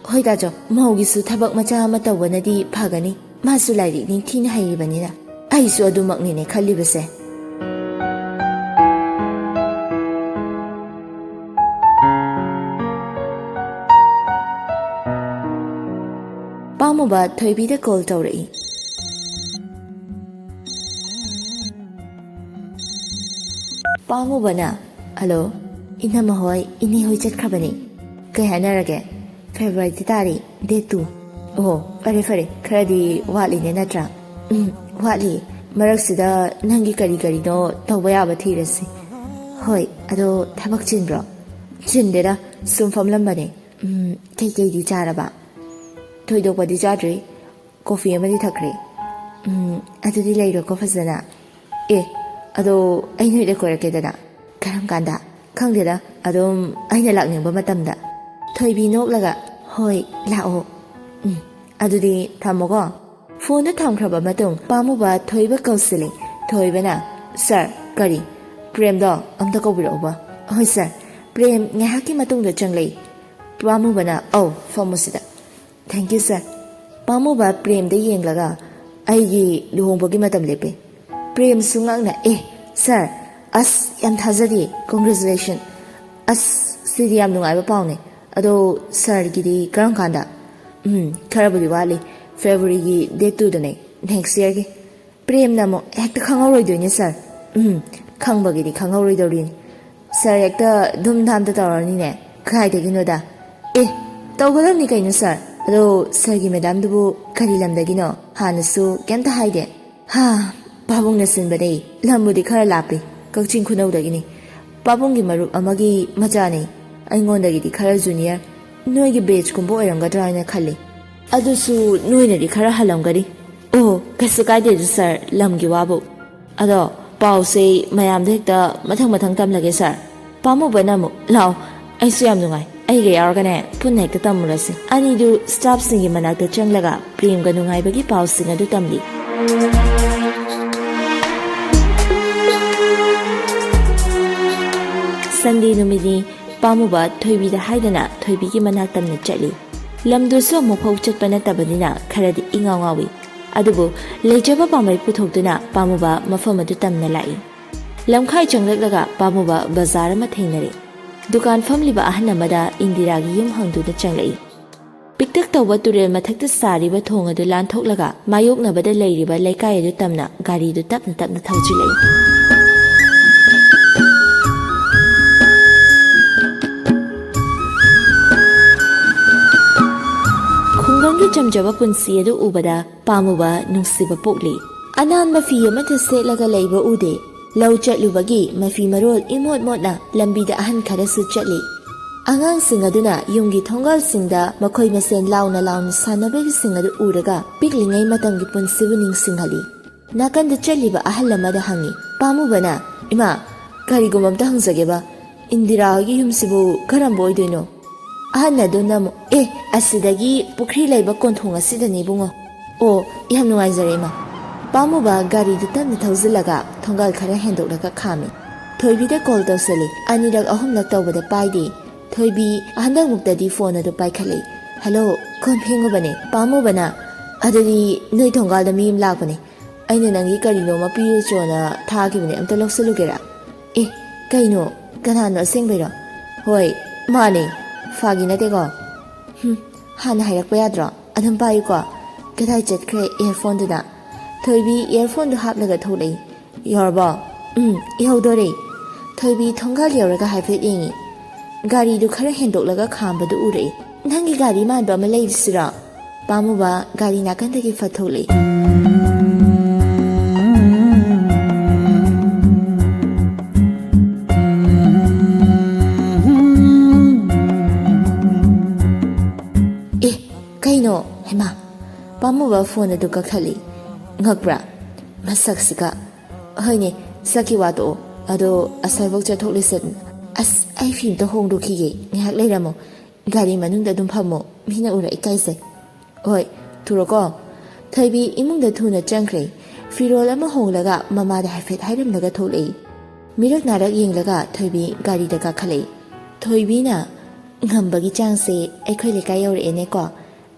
"ꯍꯣꯏ ꯇꯥꯆꯧ, ꯃꯧꯒꯤꯁꯨ ꯊꯕꯛ ꯃꯆꯥ ꯑꯃ ꯇꯧꯕꯅꯗꯤ ꯐꯒꯅꯤ꯫ ꯃꯥꯁꯨ ꯂꯥꯏꯔꯤꯛ ꯅꯤꯡꯊꯤꯅ ꯍꯩꯔꯤꯕꯅꯤꯅ꯫" "ꯑꯩꯁꯨ ꯑꯗꯨꯃꯛꯅꯤꯅꯦ ꯈꯜꯂꯤꯕꯁꯦ꯫" ꯄꯥꯝꯃꯨꯕ ꯊꯣꯏꯕꯤꯗ ꯀꯣꯜ ꯇꯧꯔꯛꯏ꯫ ꯄꯥꯝꯃꯨꯕꯅ, "ꯍꯜꯂꯣ, ꯏꯅꯝꯃ ꯍꯣꯏ, ꯏꯅꯦ ꯍꯣꯏ ꯆꯠꯈ꯭ꯔꯕꯅꯤ꯫" "ꯀꯩ ꯍꯥꯏꯅꯔꯒꯦ?" "ꯐꯦꯕ꯭ꯔꯨꯋꯥꯔꯤꯗ ꯇꯥꯔꯤ, ꯗꯦꯠ ꯇꯨ꯫" "ꯑꯣ, ꯐꯔꯦ ꯐꯔꯦ, ꯈꯔꯗꯤ ꯋꯥꯠꯂꯤꯅꯦ ꯅꯠꯇ꯭ꯔꯥ?" "ꯎꯝ, ꯋꯥꯠꯂꯤ꯫ ꯃꯔꯛꯁꯤꯗ ꯅꯪꯒꯤ ꯀꯔꯤ ꯀꯔꯤꯅꯣ ꯇꯧꯕ ꯌꯥꯕ ꯊꯤꯔꯁꯤ꯫" "ꯍꯣꯏ, ꯑꯗꯣ ꯊꯕꯛ ꯆꯤꯟꯕ꯭ꯔꯣ?" "ꯆꯤꯟꯗꯦꯗ, ꯁꯨꯝ ꯐꯝꯂꯝꯕꯅꯦ꯫" "ꯎꯝ, ꯀꯩꯀꯩꯗꯤ ꯆꯥꯔꯕ?" "ꯊꯣꯏꯗꯣꯛꯄꯗꯤ ꯆꯥꯗ꯭ꯔꯤ꯫ ꯀꯣꯐꯤ ꯑꯃꯗꯤ ꯊꯛꯈ꯭ꯔꯦ꯫" "ꯎꯝ, ꯑꯗꯨꯗꯤ ꯂꯩꯔꯣꯀꯣ ꯐꯖꯅ꯫" "ꯑꯦ, ꯑꯗꯣ ꯑꯩ ꯅꯣꯏꯗ ꯀꯣꯏꯔꯛꯀꯦꯗꯅ꯫" "ꯀꯔꯝ ꯀꯥꯟꯗ?" "ꯈꯪꯗꯦꯗ, ꯑꯗꯨꯝ ꯑꯩꯅ ꯂꯥꯛꯅꯤꯡꯕ ꯃꯇꯝꯗ꯫" ꯊꯣꯏꯕꯤ ꯅꯣꯛꯂꯒ, "ꯍꯣꯏ, ꯂꯥꯛꯑꯣ꯫ ꯎꯝ, ꯑꯗꯨꯗꯤ ꯊꯝꯃꯣꯀꯣ꯫" ꯐꯣꯟꯗꯨ ꯊꯝꯈ꯭ꯔꯕ ꯃꯇꯨꯡ ꯄꯥꯝꯃꯨꯕ ꯊꯣꯏꯕ ꯀꯧꯁꯤꯜꯂꯤ꯫ ꯊꯣꯏꯕꯅ, "ꯁꯥꯔ꯫" "ꯀꯔꯤ?" "ꯄ꯭ꯔꯦꯝꯗꯣ ꯑꯝꯇ ꯀꯧꯕꯤꯔꯛꯎꯕ꯫" "ꯍꯣꯏ ꯁꯥꯔ꯫" ꯄ꯭ꯔꯦꯝ ꯉꯥꯏꯍꯥꯛꯀꯤ ꯃꯇꯨꯡꯗ ꯆꯪꯂꯛꯏ꯫ ꯄꯥꯝꯃꯨꯕꯅ, "ꯑꯧ, ꯐꯝꯃꯨ ꯁꯤꯗ꯫" "Thank you, sir꯫" ꯄꯥꯝꯃꯨꯕ ꯄ꯭ꯔꯦꯝꯗ ꯌꯦꯡꯂꯒ, "ꯑꯩꯒꯤ ꯂꯨꯍꯣꯡꯕꯒꯤ ꯃꯇꯝ ꯂꯦꯞꯄꯦ꯫" ꯄ꯭ꯔꯦꯝꯁꯨ ꯉꯛꯅ, "ꯑꯦ, ꯁꯥꯔ, ꯑꯁ, ꯌꯥꯝ ꯊꯥꯖꯗꯦ, congratulation꯫ ꯑꯁ, ꯁꯤꯗꯤ ꯌꯥꯝ ꯅꯨꯡꯉꯥꯏꯕ ꯄꯥꯎꯅꯦ꯫ ꯑꯗꯣ ꯁꯥꯔꯒꯤꯗꯤ ꯀꯔꯝ ꯀꯥꯟꯗ?" "ꯎꯝ, ꯈꯔꯕꯨꯗꯤ ꯋꯥꯠꯂꯤ, ꯐꯦꯕ꯭ꯔꯨꯋꯥꯔꯤꯒꯤ ꯗꯦꯠ ꯇꯨꯗꯅꯦ, ꯅꯦꯛꯁ ꯌꯔꯒꯤ꯫" ꯄ꯭ꯔꯦꯝꯅ ꯑꯃꯨꯛ, "ꯍꯦꯛꯇ ꯈꯪꯍꯧꯔꯣꯏꯗꯣꯏꯅꯦ, ꯁꯥꯔ꯫" "ꯎꯝ, ꯈꯪꯕꯒꯤꯗꯤ ꯈꯪꯍꯧꯔꯣꯏꯗꯧꯔꯤꯅꯤ꯫ ꯁꯥꯔ ꯍꯦꯛꯇ ꯙꯨꯝꯙꯥꯝꯗ ꯇꯧꯔꯅꯤꯅꯦ꯫" "ꯀꯥꯏꯗꯒꯤꯅꯣꯗ?" "ꯑꯦ, ꯇꯧꯒꯗꯕꯅꯤ ꯀꯩꯅꯣ, ꯁꯥꯔ꯫ ꯑꯗꯣ ꯁꯥꯔꯒꯤ ꯃꯦꯗꯥꯝꯗꯨꯕꯨ ꯀꯔꯤ ꯂꯝꯗꯒꯤꯅꯣ? ꯍꯥꯟꯅꯁꯨ ꯀꯩꯝꯇ ꯍꯥꯏꯗꯦ꯫" "ꯍꯥ, ꯄꯥꯕꯨꯡꯅ ꯁꯤꯟꯕꯅꯦ꯫ ꯂꯝꯕꯨꯗꯤ ꯈꯔ ꯂꯥꯞꯄꯤ, ꯀꯛꯆꯤꯡ ꯈꯨꯅꯧꯗꯒꯤꯅꯤ꯫ ꯄꯥꯕꯨꯡꯒꯤ ꯃꯔꯨꯞ ꯑꯃꯒꯤ ꯃꯆꯥꯅꯤ, ꯑꯩꯉꯣꯟꯗꯒꯤꯗꯤ ꯈꯔ ꯖꯨꯅꯤꯌꯔ꯫ ꯅꯣꯏꯒꯤ ꯕꯦꯆꯀꯨꯝꯕ ꯑꯣꯏꯔꯝꯒꯗ꯭ꯔꯥ ꯍꯥꯏꯅ ꯈꯜꯂꯤ꯫ ꯑꯗꯨꯁꯨ ꯅꯣꯏꯅꯗꯤ ꯈꯔ ꯍꯜꯂꯝꯒꯅꯤ꯫ ꯑꯣ, ꯀꯩꯁꯨ ꯀꯥꯏꯗꯦꯗ ꯁꯥꯔ, ꯂꯝꯒꯤ ꯋꯥꯕꯨ꯫ ꯑꯗꯣ ꯄꯥꯎꯁꯦ ꯃꯌꯥꯝꯗ ꯍꯦꯛꯇ ꯃꯊꯪ ꯃꯊꯪ ꯇꯝꯂꯒꯦ ꯁꯥꯔ꯫ ꯄꯥꯝꯃꯨꯕꯅ ꯑꯃꯨꯛ, "ꯂꯥꯛꯑꯣ, ꯑꯩꯁꯨ ꯌꯥꯝ ꯅꯨꯡꯉꯥꯏ, ꯑꯩꯒ ꯌꯥꯎꯔꯒꯅꯦ ꯄꯨꯟꯅ ꯍꯦꯛꯇ ꯇꯝꯃꯨꯔꯁꯤ"꯫ ꯑꯅꯤꯗꯨ ꯁ꯭ꯇꯥꯐꯁꯤꯡꯒꯤ ꯃꯅꯥꯛꯇ ꯆꯪꯂꯒ ꯄ꯭ꯔꯦꯝꯒ ꯅꯨꯡꯉꯥꯏꯕꯒꯤ ꯄꯥꯎꯁꯤꯡ ꯑꯗꯨ ꯇꯝꯂꯤ꯫ ꯁꯟꯗꯦ ꯅꯨꯃꯤꯠꯅꯤ꯫ ꯄꯥꯝꯃꯨꯕ ꯊꯣꯏꯕꯤꯗ ꯍꯥꯏꯗꯅ ꯊꯣꯏꯕꯤꯒꯤ ꯃꯅꯥꯛ ꯇꯝꯅ ꯆꯠꯂꯤ꯫ ꯂꯝꯗꯨꯁꯨ ꯑꯃꯨꯛꯐꯥꯎ ꯆꯠꯄ ꯅꯠꯇꯕꯅꯤꯅ ꯈꯔꯗꯤ ꯏꯉꯥꯎ ꯉꯥꯎꯏ꯫ ꯑꯗꯨꯕꯨ ꯂꯩꯖꯕ ꯄꯥꯝꯕꯩ ꯄꯨꯊꯣꯛꯇꯨꯅ ꯄꯥꯝꯃꯨꯕ ꯃꯐꯝ ꯑꯗꯨ ꯇꯝꯅ ꯂꯥꯛꯏ꯫ ꯂꯝꯈꯥꯏ ꯆꯪꯂꯛꯂꯒ ꯄꯥꯝꯃꯨꯕ ꯕꯖꯥꯔ ꯑꯃ ꯊꯦꯡꯅꯔꯦ꯫ ꯗꯨꯀꯥꯟ ꯐꯝꯂꯤꯕ ꯑꯍꯜ ꯑꯃꯗ ꯏꯟꯗꯤꯔꯥꯒꯤ ꯌꯨꯝ ꯍꯪꯗꯨꯅ ꯆꯪꯂꯛꯏ꯫ ꯄꯤꯛꯇꯛ ꯇꯧꯕ ꯇꯨꯔꯦꯜ ꯃꯊꯛꯇ ꯁꯥꯔꯤꯕ ꯊꯣꯡ ꯑꯗꯨ ꯂꯥꯟꯊꯣꯛꯂꯒ ꯃꯥꯌꯣꯛꯅꯕꯗ ꯂꯩꯔꯤꯕ ꯂꯩꯀꯥꯏ ꯑꯗꯨ ꯇꯝꯅ ꯒꯥꯔꯤꯗꯨ ꯇꯞꯅ ꯇꯞꯅ ꯊꯧꯖꯤꯜꯂꯛꯏ꯫ ꯈꯨꯡꯒꯪꯒꯤ ꯆꯝꯖꯕ ꯄꯨꯟꯁꯤ ꯑꯗꯨ ꯎꯕꯗ ꯄꯥꯝꯃꯨꯕ ꯅꯨꯡꯁꯤꯕ ꯄꯣꯛꯂꯤ꯫ ꯑꯅꯥꯟꯕ ꯐꯤ ꯑꯃꯠꯇ ꯁꯦꯠꯂꯒ ꯂꯩꯕ ꯎꯗꯦ꯫ ꯂꯧ ꯆꯠꯂꯨꯕꯒꯤ ꯃꯐꯤ ꯃꯔꯣꯜ ꯏꯃꯣꯠ ꯃꯣꯠꯅ ꯂꯝꯕꯤꯗ ꯑꯍꯟ ꯈꯔꯁꯨ ꯆꯠꯂꯤ꯫ ꯑꯉꯥꯡꯁꯤꯡ ꯑꯗꯨꯅ ꯌꯨꯝꯒꯤ ꯊꯣꯡꯒꯥꯜꯁꯤꯡꯗ ꯃꯈꯣꯏ ꯃꯁꯦꯟ ꯂꯥꯎꯅ ꯂꯥꯎꯅ ꯁꯥꯟꯅꯕꯒꯤꯁꯤꯡ ꯑꯗꯨ ꯎꯔꯒ ꯄꯤꯛꯂꯤꯉꯩ ꯃꯇꯝꯒꯤ ꯄꯨꯟꯁꯤꯕꯨ ꯅꯤꯡꯁꯤꯡꯍꯜꯂꯤ꯫ ꯅꯥꯀꯟꯗ ꯆꯠꯂꯤꯕ ꯑꯍꯜ ꯑꯃꯗ ꯍꯪꯉꯤ꯫ ꯄꯥꯝꯃꯨꯕꯅ, "ꯏꯃꯥ, ꯀꯔꯤꯒꯨꯝꯕ ꯑꯝꯇ ꯍꯪꯖꯒꯦꯕ, ꯏꯟꯗꯤꯔꯥ ꯍꯣꯏꯒꯤ ꯌꯨꯝꯁꯤꯕꯨ ꯀꯔꯝꯕ ꯑꯣꯏꯗꯣꯏꯅꯣ?" ꯑꯍꯟ ꯑꯗꯨꯅ ꯑꯃꯨꯛ, "ꯑꯦ, ꯑꯁꯤꯗꯒꯤ ꯄꯨꯈ꯭ꯔꯤ ꯂꯩꯕ ꯀꯣꯟꯊꯣꯡ ꯑꯁꯤꯗꯅꯤ ꯏꯕꯨꯡꯉꯣ"꯫ "ꯑꯣ, ꯌꯥꯝ ꯅꯨꯡꯉꯥꯏꯖꯔꯦ ꯏꯃꯥ"꯫ ꯄꯥꯝꯃꯨꯕ ꯒꯥꯔꯤꯗꯨ ꯇꯞꯅ ꯊꯧꯖꯤꯜꯂꯒ ꯊꯣꯡꯒꯥꯜ ꯈꯔ ꯍꯦꯟꯗꯣꯛꯂꯒ ꯈꯥꯝꯃꯤ꯫ ꯊꯣꯏꯕꯤꯗ ꯀꯣꯜ ꯇꯧꯁꯜꯂꯤ꯫ ꯑꯅꯤꯔꯛ ꯑꯍꯨꯝꯂꯛ ꯇꯧꯕꯗ ꯄꯥꯏꯗꯦ꯫ ꯊꯣꯏꯕꯤ ꯍꯟꯗꯛꯃꯨꯛꯇꯗꯤ ꯐꯣꯟ ꯑꯗꯨ ꯄꯥꯏꯈꯠꯂꯤ꯫ "ꯍꯜꯂꯣ, ꯀꯣꯟ ꯐꯦꯡꯉꯨꯕꯅꯦ"꯫ ꯄꯥꯝꯃꯨꯕꯅ, "ꯑꯗꯨꯗꯤ ꯅꯣꯏ ꯊꯣꯡꯒꯥꯜꯗ ꯃꯤ ꯑꯃ ꯂꯥꯛꯄꯅꯦ꯫ ꯑꯩꯅ ꯅꯪꯒꯤ ꯀꯔꯤꯅꯣꯃ ꯄꯤꯔꯨꯆꯣꯅ ꯊꯥꯈꯤꯕꯅꯦ, ꯑꯝꯇ ꯂꯧꯁꯜꯂꯨꯒꯦꯔꯥ?" "ꯑꯦ, ꯀꯩꯅꯣ? ꯀꯅꯥꯅꯣ, ꯑꯁꯦꯡꯕꯩꯔꯣ?" "ꯍꯣꯏ, ꯃꯥꯅꯦ꯫ ꯐꯥꯒꯤ ꯅꯠꯇꯦꯀꯣ?" "ꯍꯨꯝ, ꯍꯥꯟꯅ ꯍꯥꯏꯔꯛꯄ ꯌꯥꯗ꯭ꯔꯣ? ꯑꯗꯨꯝ ꯄꯥꯏꯌꯨꯀꯣ"꯫ "ꯀꯗꯥꯏ ꯆꯠꯈ꯭ꯔꯦ ꯏꯌꯥꯔꯐꯣꯟꯗꯨꯅ?" ꯊꯣꯏꯕꯤ ꯏꯌꯥꯔꯐꯣꯟꯗꯨ ꯍꯥꯞꯂꯒ ꯊꯣꯛꯂꯛꯏ꯫ "ꯌꯧꯔꯕꯣ?" "ꯎꯝ, ꯌꯧꯗꯣꯔꯦ"꯫ ꯊꯣꯏꯕꯤ ꯊꯣꯡꯒꯥꯜ ꯌꯧꯔꯒ ꯍꯥꯏꯐꯦꯠ ꯌꯦꯡꯉꯤ꯫ ꯒꯥꯔꯤꯗꯨ ꯈꯔ ꯍꯦꯟꯗꯣꯛꯂꯒ ꯈꯥꯝꯕꯗꯨ ꯎꯔꯛꯏ꯫ "ꯅꯪꯒꯤ ꯒꯥꯔꯤ ꯃꯥꯟꯕ ꯑꯃ ꯂꯩꯔꯤꯁꯤꯔꯣ?" ꯄꯥꯝꯃꯨꯕ ꯒꯥꯔꯤ ꯅꯥꯀꯟꯗꯒꯤ ꯐꯠ ꯊꯣꯛꯂꯛꯏ꯫ ꯑꯃꯨꯕ ꯐꯣꯟ ꯑꯗꯨ ꯀꯛꯊꯠꯂꯤ꯫ "ꯉꯛꯄ꯭ꯔꯥ? ꯃꯁꯛꯁꯤꯒ꯫ ꯍꯣꯏꯅꯦ, ꯁꯛꯀꯤ ꯋꯥ ꯇꯣꯛꯑꯣ꯫ ꯑꯗꯣ ꯑꯁ꯭ꯋꯥꯏꯐꯥꯎ ꯆꯠꯊꯣꯛꯂꯁꯦ꯫ ꯑꯁ, ꯑꯩ ꯐꯤ ꯑꯝꯇ ꯍꯣꯡꯗꯣꯛꯈꯤꯒꯦ꯫ ꯉꯥꯏꯍꯥꯛ ꯂꯩꯔꯝꯃꯣ꯫ ꯒꯥꯔꯤ ꯃꯅꯨꯡꯗ ꯑꯗꯨꯝ ꯐꯝꯃꯣ꯫ ꯃꯤꯅ ꯎꯔ ꯏꯀꯥꯏꯖꯩ꯫ ꯍꯣꯏ, ꯊꯨꯔꯣꯀꯣ꯫" ꯊꯣꯏꯕꯤ ꯏꯃꯨꯡꯗ ꯊꯨꯅ ꯆꯪꯈ꯭ꯔꯦ꯫ ꯐꯤꯔꯣꯜ ꯑꯃ ꯍꯣꯡꯂꯒ ꯃꯃꯥꯗ ꯍꯥꯏꯐꯦꯠ ꯍꯥꯏꯔꯝꯂꯒ ꯊꯣꯛꯂꯛꯏ꯫ ꯃꯤꯔꯛ ꯅꯥꯔꯛ ꯌꯦꯡꯂꯒ ꯊꯣꯏꯕꯤ ꯒꯥꯔꯤꯗ ꯀꯥꯈꯠꯂꯛꯏ꯫ ꯊꯣꯏꯕꯤꯅ, "ꯉꯝꯕꯒꯤ ꯆꯥꯡꯁꯦ ꯑꯩꯈꯣꯏ ꯂꯩꯀꯥꯏ ꯌꯧꯔꯛꯑꯦꯅꯦꯀꯣ꯫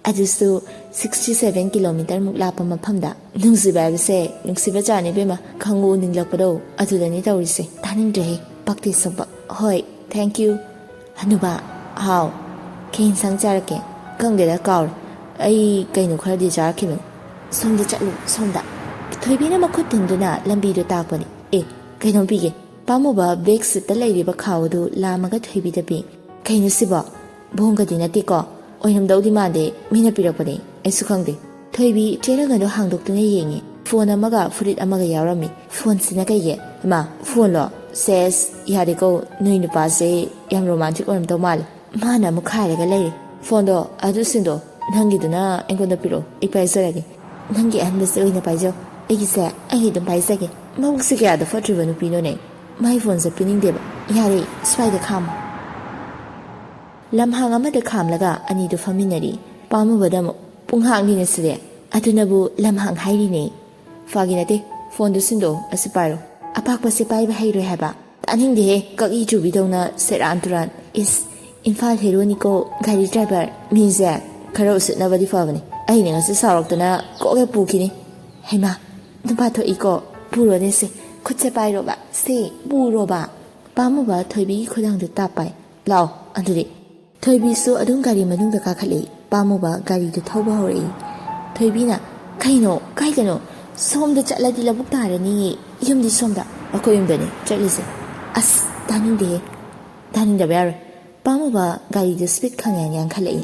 ꯑꯗꯨꯁꯨ sixty seven kilometer ꯃꯨꯛ ꯂꯥꯞꯄ ꯃꯐꯝꯗ꯫ ꯅꯨꯡꯁꯤꯕ ꯍꯥꯏꯕꯁꯦ ꯅꯨꯡꯁꯤꯕ ꯆꯥꯅꯤ ꯏꯕꯦꯝꯃ, ꯈꯪꯎ ꯅꯤꯡꯂꯛꯄꯗꯣ ꯑꯗꯨꯗꯅꯤ ꯇꯧꯔꯤꯁꯦ꯫ ꯇꯥꯅꯤꯡꯗ꯭ꯔꯦꯍꯦ, ꯄꯛꯇꯦ ꯁꯨꯝꯕ꯫ ꯍꯣꯏ, thank you꯫ ꯍꯅꯨꯕ, ꯍꯥꯎ, ꯀꯩ ꯏꯟꯁꯥꯡ ꯆꯥꯔꯛꯀꯦ? ꯈꯪꯗꯦꯗ, ꯀꯥꯎꯔꯦ꯫ ꯑꯩ ꯀꯩꯅꯣ ꯈꯔꯗꯤ ꯆꯥꯔꯛꯈꯤꯕꯅꯤ꯫ ꯁꯣꯝꯗ ꯆꯠꯂꯨ, ꯁꯣꯝꯗ꯫" ꯊꯣꯏꯕꯤꯅ ꯃꯈꯨꯠ ꯊꯤꯟꯗꯨꯅ ꯂꯝꯕꯤꯗꯨ ꯇꯥꯛꯄꯅꯤ꯫ "ꯑꯦ, ꯀꯩꯅꯣꯝ ꯄꯤꯒꯦ꯫" ꯄꯥꯝꯃꯨꯕ ꯕꯦꯛ ꯁꯤꯠꯇ ꯂꯩꯔꯤꯕ ꯈꯥꯎ ꯑꯗꯨ ꯂꯥꯝꯃꯒ ꯊꯣꯏꯕꯤꯗ ꯄꯤ꯫ "ꯀꯩꯅꯣ ꯁꯤꯕꯣ? ꯕꯣꯝꯒꯗꯤ ꯅꯠꯇꯦꯀꯣ? ꯑꯣꯏꯔꯝꯗꯧꯗꯤ ꯃꯥꯟꯗꯦ, ꯃꯤꯅ ꯄꯤꯔꯛꯄꯅꯦ, ꯑꯩꯁꯨ ꯈꯪꯗꯦ꯫" ꯊꯣꯏꯕꯤ ꯆꯦꯔꯪ ꯑꯗꯨ ꯍꯥꯡꯗꯣꯛꯇꯨꯅ ꯌꯦꯡꯉꯤ꯫ ꯐꯣꯟ ꯑꯃꯒ ꯐꯨꯔꯤꯠ ꯑꯃꯒ ꯌꯥꯎꯔꯝꯃꯤ꯫ "ꯐꯣꯟꯁꯤꯅ ꯀꯩꯒꯤ? ꯏꯃꯥ, ꯐꯣꯟꯂꯣ? ꯁꯦꯁ, ꯌꯥꯗꯦꯀꯣ, ꯅꯣꯏ ꯅꯨꯄꯥꯁꯦ ꯌꯥꯝ ꯔꯣꯃꯥꯟꯇꯤꯛ ꯑꯣꯏꯔꯝꯗꯧ ꯃꯥꯜꯂꯦ꯫" ꯃꯥꯅ ꯑꯃꯨꯛ ꯈꯥꯏꯔꯒ ꯂꯩꯔꯦ꯫ "ꯐꯣꯟꯗꯣ ꯑꯗꯨ ꯁꯤꯟꯗꯣ, ꯅꯪꯒꯤꯗꯨꯅ ꯑꯩꯉꯣꯟꯗ ꯄꯤꯔꯛꯑꯣ, ꯑꯩ ꯄꯥꯏꯖꯔꯒꯦ꯫" "ꯅꯪꯒꯤ ꯑꯍꯟꯕꯁꯦ ꯑꯣꯏꯅ ꯄꯥꯏꯖꯧ, ꯑꯩꯒꯤꯁꯦ ꯑꯩ ꯑꯗꯨꯝ ꯄꯥꯏꯖꯒꯦ꯫" ꯃꯕꯨꯛꯁꯦ ꯀꯌꯥꯗ ꯐꯠꯇ꯭ꯔꯤꯕ ꯅꯨꯄꯤꯅꯣꯅꯦ, ꯃꯥꯏ ꯐꯣꯟꯁꯦ ꯄꯤꯅꯤꯡꯗꯦꯕ꯫ "ꯌꯥꯔꯦ, ꯁ꯭ꯋꯥꯏꯗ ꯈꯥꯝꯃꯣ꯫" ꯂꯝꯍꯥꯡ ꯑꯃꯗ ꯈꯥꯝꯂꯒ ꯑꯅꯤꯗꯨ ꯐꯝꯃꯤꯟꯅꯔꯤ꯫ ꯄꯥꯝꯃꯨꯕꯗ ꯑꯃꯨꯛ, "ꯄꯨꯡꯍꯥꯡꯅꯤꯅꯦ ꯁꯤꯗꯤ꯫" "ꯑꯗꯨꯅꯕꯨ ꯂꯝꯍꯥꯡ ꯍꯥꯏꯔꯤꯅꯦ꯫" "ꯐꯥꯒꯤ ꯅꯠꯇꯦ, ꯐꯣꯟꯗꯨ ꯁꯤꯟꯗꯣꯛꯑꯣ, ꯑꯁꯤ ꯄꯥꯏꯔꯣ꯫" "ꯑꯄꯥꯛꯄꯁꯦ ꯄꯥꯏꯕ ꯍꯩꯔꯣꯏ ꯍꯥꯏꯕ?" "ꯇꯥꯅꯤꯡꯗꯦꯍꯦ, ꯀꯛꯏ ꯆꯨꯕꯤꯗꯧꯅ ꯁꯦꯔꯥꯟ ꯇꯨꯔꯥꯟ꯫ ꯏꯁ, ꯏꯝꯐꯥꯜ ꯍꯦꯔꯣꯅꯤꯀꯣ, ꯒꯥꯔꯤ ꯗ꯭ꯔꯥꯏꯚꯔ꯫ ꯃꯤꯁꯦ ꯈꯔ ꯎꯁꯤꯠꯅꯕꯗꯤ ꯐꯕꯅꯤ꯫ ꯑꯩꯅ ꯉꯁꯤ ꯁꯥꯎꯔꯛꯇꯅ ꯀꯣꯛ ꯍꯦꯛ ꯄꯨꯈꯤꯅꯤ꯫" "ꯍꯩꯃꯥ, ꯅꯨꯄꯥ ꯊꯣꯛꯏꯀꯣ, ꯄꯨꯔꯣꯅꯦ ꯁꯦ, ꯈꯨꯠꯁꯦ ꯄꯥꯏꯔꯣꯕ, ꯁꯦ, ꯄꯨꯔꯣꯕ꯫" ꯄꯥꯝꯃꯨꯕ ꯊꯣꯏꯕꯤꯒꯤ ꯈꯨꯗꯥꯡꯗꯨ ꯇꯥꯞ ꯄꯥꯏ꯫ "ꯂꯥꯛꯑꯣ ꯑꯗꯨꯗꯤ꯫" ꯊꯣꯏꯕꯤꯁꯨ ꯑꯗꯨꯝ ꯒꯥꯔꯤ ꯃꯅꯨꯡꯗ ꯀꯥꯈꯠꯂꯛꯏ꯫ ꯄꯥꯝꯃꯨꯕ ꯒꯥꯔꯤꯗꯨ ꯊꯧꯕ ꯍꯧꯔꯛꯏ꯫ ꯊꯣꯏꯕꯤꯅ, "ꯀꯩꯅꯣ? ꯀꯥꯏꯗꯅꯣ? ꯁꯣꯝꯗ ꯆꯠꯂꯗꯤ ꯂꯧꯕꯨꯛ ꯇꯥꯔꯅꯤꯌꯦ꯫ ꯌꯨꯝꯗꯤ ꯁꯣꯝꯗ꯫" "ꯑꯩꯈꯣꯏ ꯌꯨꯝꯗꯅꯦ ꯆꯠꯂꯤꯁꯦ꯫" "ꯑꯁ, ꯇꯥꯅꯤꯡꯗꯦꯍꯦ꯫" "ꯇꯥꯅꯤꯡꯗꯕ ꯌꯥꯔꯣꯏ꯫" ꯄꯥꯝꯃꯨꯕ ꯒꯥꯔꯤꯗꯨ speed ꯈꯪꯌꯥꯡ ꯌꯥꯡꯈꯠꯂꯛꯏ꯫